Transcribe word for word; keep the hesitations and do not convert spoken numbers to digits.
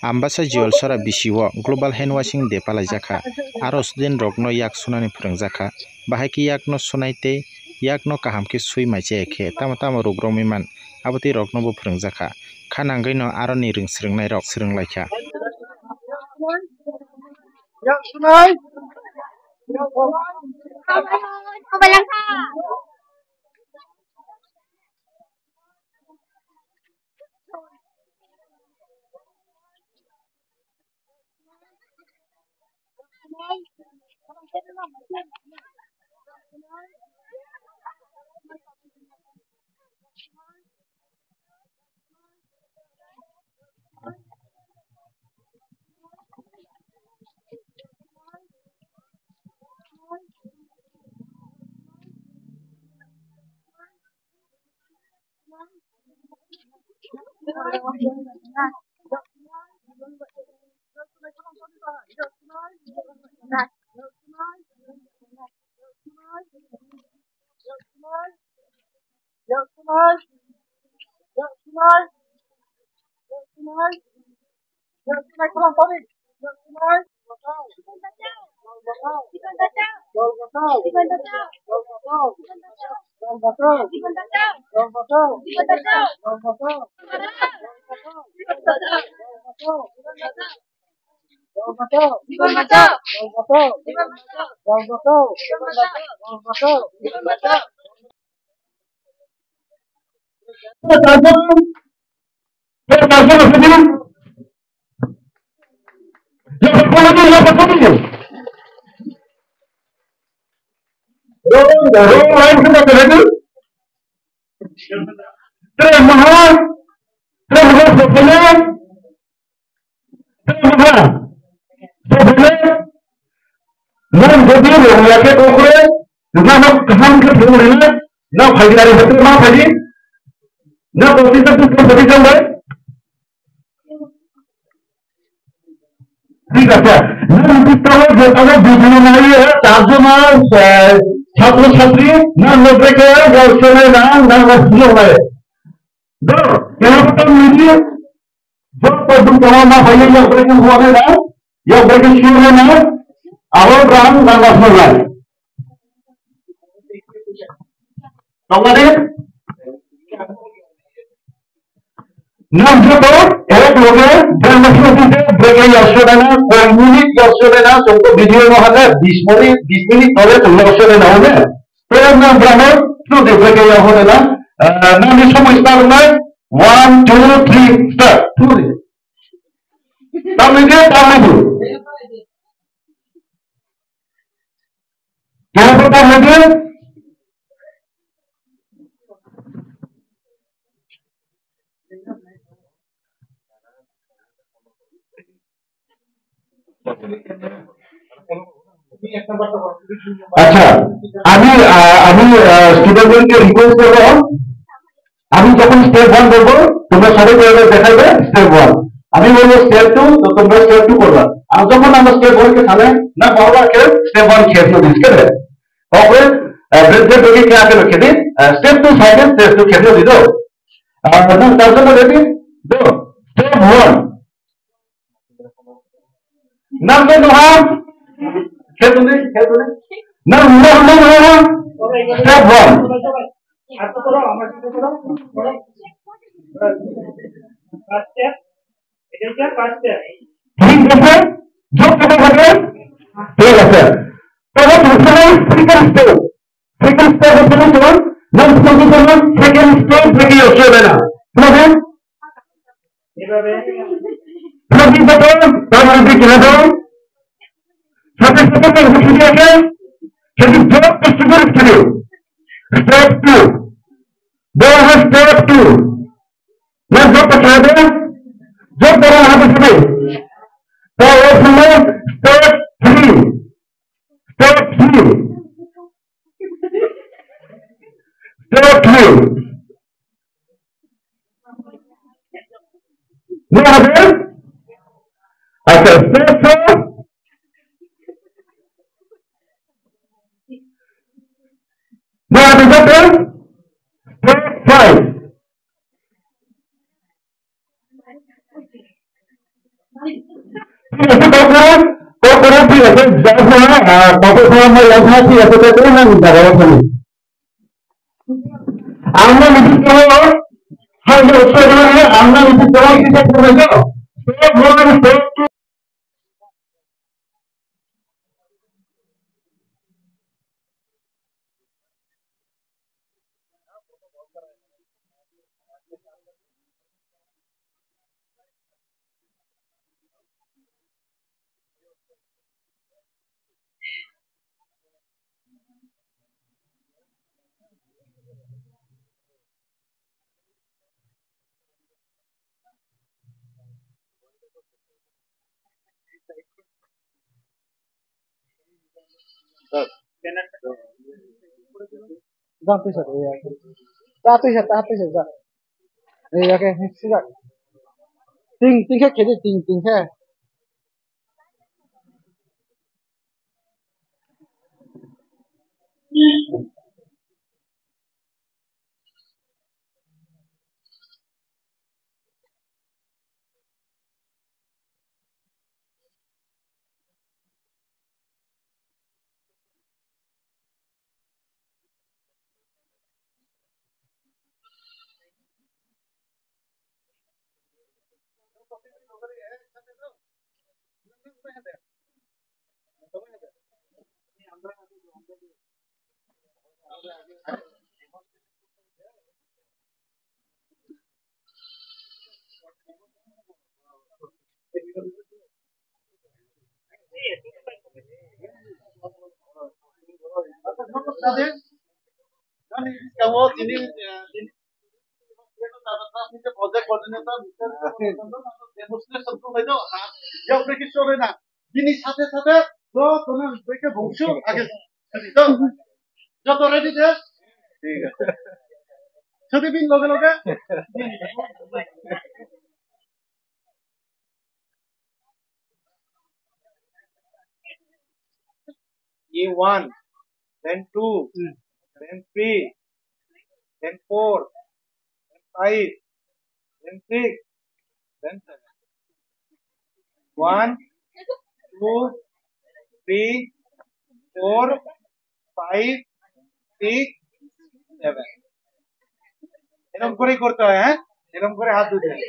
Ambasa Jiwal Sora bisio Global Hand Washing Day palaijakha. Aro student rokno yak sunani phwrwngjakha. Bahai khe yakno sunai tei yakno kaham khe sui mai chaya khe tamo tamo ruk romwi man, abo twi rokno bo phwrwngjakha. Kha nangwino aroni rwng swrwngnairok swrwnglaikha. Wrong, wrong line khe bakha nai. Tre maha, tre maha sokole, tre maha sokole. Nang jodi rong ya khe kokre, nang kaham khe thung rina, nang phaidi ari hatre ma phaidi, nang office tu phaidi jang bai. ঠিক আছে, nang bwskango je tamo video naiye, char jona, eh, chhatro chhatri, nang no beke, yau sene nang, nang no phunuk nai. Do, keha to midi, joto bwskango ma phaile yau beke huane nang, yau beke sure nang, aro rang nang no phunuk nai. Tongmani? Nang joto ek loge brahma sura dite breke yasodana, koi minute yasodana, songko video no hana bis minute, bis minute dole tong yasodana hone. Pero nang brahma sura de breke yasodana, ah, nang ni somoy start nai, one, two, three, start. Thudi. Tamni de, tamni de. Kenapa tamni de? আচ্ছা, আমি, আহ, আমি, আহ, স্টুডেন্টদেরকে রিকোয়েস্ট করবো, আমি যখন step one বলবো, তোমরা সবাই করে দেখাবে স্টেপ ওয়ান। আমি বলবো স্টেপ টু, তো তোমরা স্টেপ টু করবা। আর যখন আমরা স্টেপ ওয়ান কে থামে না, বারবার কেউ স্টেপ ওয়ান খেয়ে দিস, ঠিক আছে? Oke, eh, berarti bagi kaya kena kini, eh, step two saja, step two kena itu. Ah, nang tarjama jadi, do, step one. Nang ke doha, kena ni, kena ni. Nang, nang, nang, nang, step one. ঠিক আছে? যোগ কত হবে? ঠিক আছে। তবে প্রথমে second step. Second step হচ্ছে তোমার, নাম প্রথমে তোমার সেকেন্ড স্টেপ থেকে আসবে না। ঠিক আছে? প্রথম প্রথম, তার মানে কি না দাও? সাথে সাথে তো ছুটি আছে, সেটি যোগ করতে করে ছুটি। Step two. বড় হয় স্টেপ টু। Next job করতে হবে, job করার হাতে সাথে। তো ওর সঙ্গে step three, step three, step three. মনে হবে? আচ্ছা, স্টেপ ফোর। মনে হবে, step five. Kok koro thik ase, jai hono, ah, kok koro mai yang thik ase, kok koro nang jaga o thani. Ang no mithi ko, hai jo, so jo, ang no mithi ko, kita ko jo. So, go and so. Jang twi sa, twi sa, twi sa, twi sa, jang. Eh, ya ke, sijak. Ting, ting khe, khe di, ting, ting khe. Tini, eh, tini, project coordinator, demonstration to bai do, ha, ya bre ki sore na. Bini sathe sathe, do, tono, bai ke bongsu, age. Joto ready de? Thik ase. Choti bin loge loge. A one, then two, then three, then four, then five, then six, then seven. One, two, three, four, five, six, seven. এরকম করেই করতে হয়, হ্যাঁ? এরকম করে হাত ধুতে হয়।